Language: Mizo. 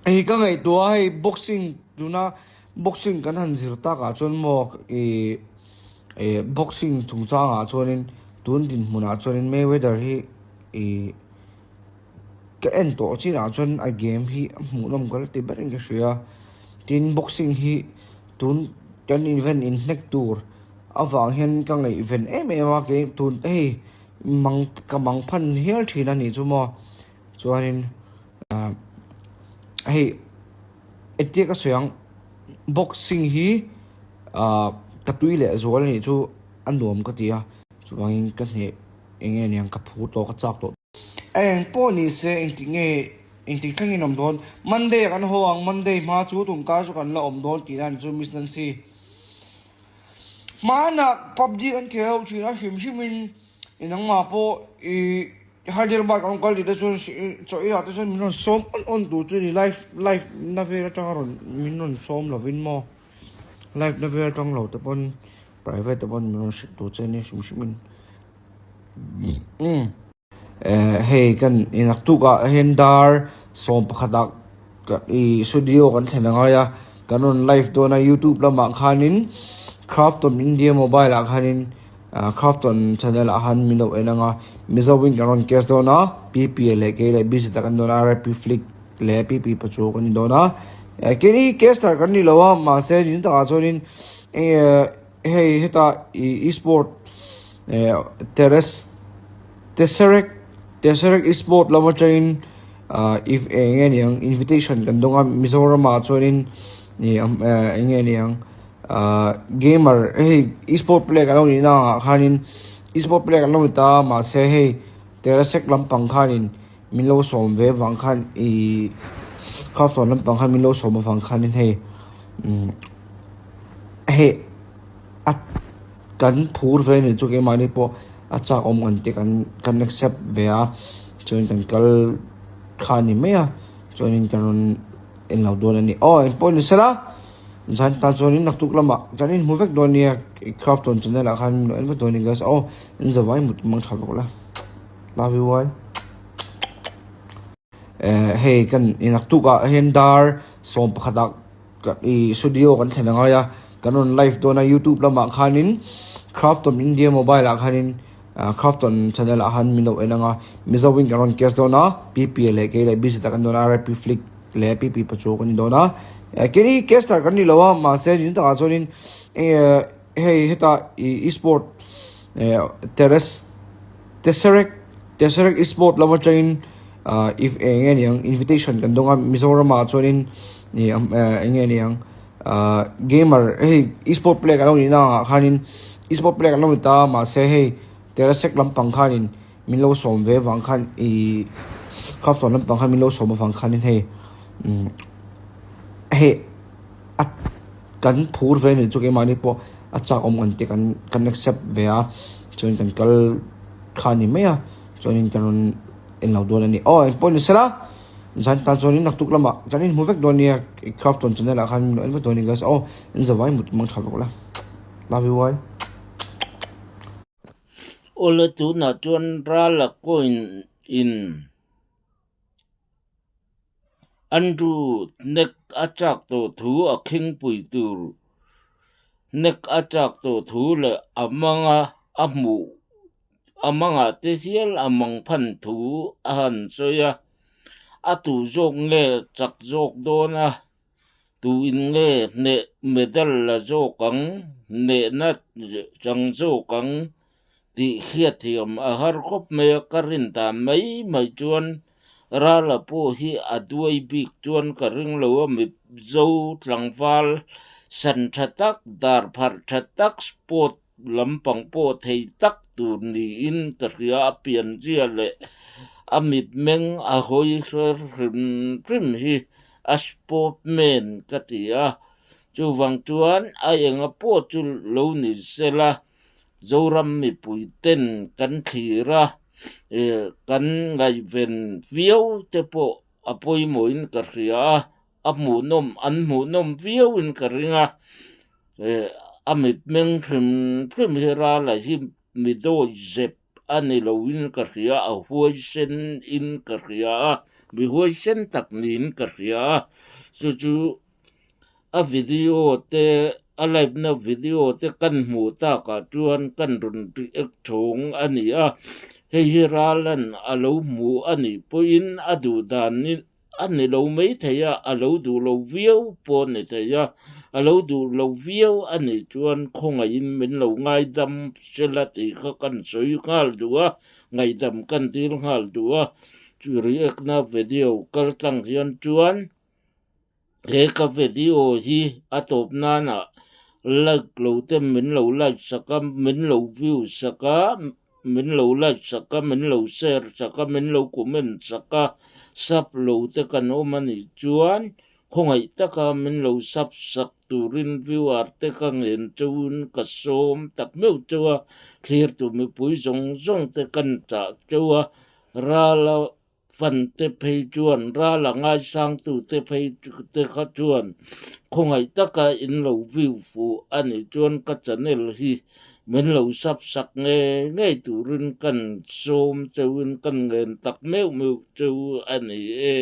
Hei ka ngaihtuah a hei boxing tuna boxing kan han zir takah chuan maw ih eh boxing chungchangah chuanin tun dinhmunah chuanin Mayweather hi ih ka en tawh chinah chuan a game hi a hmuhnawm ka la ti berin ka hria tin boxing hi tun kan event inhnek tur avang hian ka ngaihven em em a kei tun hei mang ka mang phan hial thin a nih chu maw. Chuanin ah hei engtia ka sawi ang boxing hi ah ka tui leh zual anih chu a nuam ka ti a chuvangin ka hneh eng nge niang ka phur tawh ka chak tawh. Eng pawh ni se engtik nge engtik thlengin awm dawn Monday ah kan haw ang Monday hma chu tun kar chu kan la awm dawn tih na chu Miss Nancy hmanah PUBG kan khel ho thin a hrim hrim in. I nangmah pawh i Hyderabad kan rawn kal tih te chuan chaw ei ah te chuan min rawn sawm awn awn tur chu a ni live live na vel atanga rawn min rawn sawm lovin maw live na vel atang lo te pawn private te pawn min rawn hrilh tur che a ni hrim hrim in umm eh hei kan naktuk ah hian dar 11 ah I studio kan thlen a ngai a, kan rawn live dawn a youtube lamah khanin Crafton India mobile ah khanin Crafton channel ah khan min lo en ang a, Mizo in kan rawn cast dawn a, PP leh kei leh busy tak an dawn a, RIP Flick leh PP Pachuau kan ni dawn a, keini caster kan ni lo a mahse ni takah chuanin hei heta ih esport terrace Tesseract Tesseract esport lam atangin ah if eng nge niang invitation kan dawng a Mizoram ah chuanin ih eng nge niang ah gamer hei esport player kan lo nih na ah khanin esport player kan lo ni ta mahse hei Tesseract lampang khanin min lo sawm ve vang khan ih Crafton lampang khan min lo sawm avang khanin hei umm hei a kan phur ve anih chu keimahni pawh a chak awm kan ti kan kan accept ve a chuan kan kal kha a ni mai a chuanin kan rawn en lo dawn a ni aw engpawh ni sela zan tan chuanin naktuk lamah kan inhmu vek dawn nia Crafton channel ah khan min lo en vek dawn a ni guys aw in zavai mut mang tha bawk la love you all. Eh hei kan naktuk ah hian dar 11 ah i studio kan thlen a ngai a kan rawn live dawn a youtube lamah khanin Crafton India mobile ah khanin Crafton channel ah khan min lo en ang a Mizo in kan rawn cast dawn a PP leh kei leh busy tak an dawn a RIP Flick leh PP Pachuau kan ni dawn a keini caster kan ni lo a mahse ni takah chuanin hei heta i esport terrace Tesseract Tesseract esport lam atangin ah if eng nge niang invitation kan dawng a Mizoram ah chuanin ih eng nge niang ah gamer hei esport player kan lo nih na ah khanin esport player kan lo ni ta mahse hei Tesseract lampang khanin min lo sawm ve vang khan ih Crafton lampang khan min lo sawm avang khanin hei umm hei a kan phur ve anih chu keimahni pawh a chak awm kan ti kan kan accept ve a chuan kan kal kha a ni mai a chuanin kan rawn en lo dawn a ni aw engpawh ni sela zan tan chuanin naktuk lamah kan inhmu vek dawn nia Crafton channel ah khan min lo en vek dawn a ni guys aw in zavai mut mang tha bawk la love you all. Awle tunah chuan Rala coin in. Andrew nek a chak tawh thu a khingpui tur nek a chak tawh thu leh a manga a hmuh a mangah te hial a mang phan thu a han sawi a, a tu zawk nge chak zawk dawn a, tu in nge hneh medal la zawk ang hnehna chang zawk ang tih hriatthiam a har khawp mai a, ka rin dan mai mai chuan Rala pawh hi a duai bik chuan ka ring lo a, Mizo tlangval san tha tak, dar pharh tha tak, sport lampang pawh thei tak tur niin ka hria a, pianzia leh a mitmeng a hawi hrer hrim hrim hi a sportman ka ti a, chuvang chuan a enga pawh chu lo ni sela Zoram mipui ten kan thlir a. Kan ngaihven viau te pawh a pawimawhin ka hria a, a hmuhnawm an hmuhnawm viauin ka ring a, a mitmeng hrim hrim hi rala hi mi dawi zep a ni loin ka hria a huaisen in ka hria a mi huaisen tak niin ka hria a chu chu a video te a live na video te kan hmuh takah chuan kan rawn react thawng a ni a hei hi Ralan a lo hmu a nih pawhin a duh dan A ni lo maithei a, a lo duh lo viau pawh a ni thei a, a lo duh lo viau a nih chuan khawngaihin min lo ngaidam sela tih kha kan sawi nghal duh a, ngaihdam kan dil nghal duh a, chu react na video kal tlang hian chuan he ka video hi a tawp nanah like lo te min lo like sak a, min lo view sak a. Min lo like sak a, min lo share sak a, min lo comment sak a, sub lo te kan awm a nih chuan khawngaih taka min lo sub sak turin viewer te ka ngen chauhin ka sawm tak meuh chauh a, thlirtu mipui zawng zawng te kan chah chauh a, rala Fan te phei chuan ral a ngaisangtu te phei te kha chuan khawngaih taka in lo view fuh a nih chuan ka channel hi min lo sub sak ngei ngei turin kan sawm cheuhin kan ngen tak meuh meuh cheu a ni e.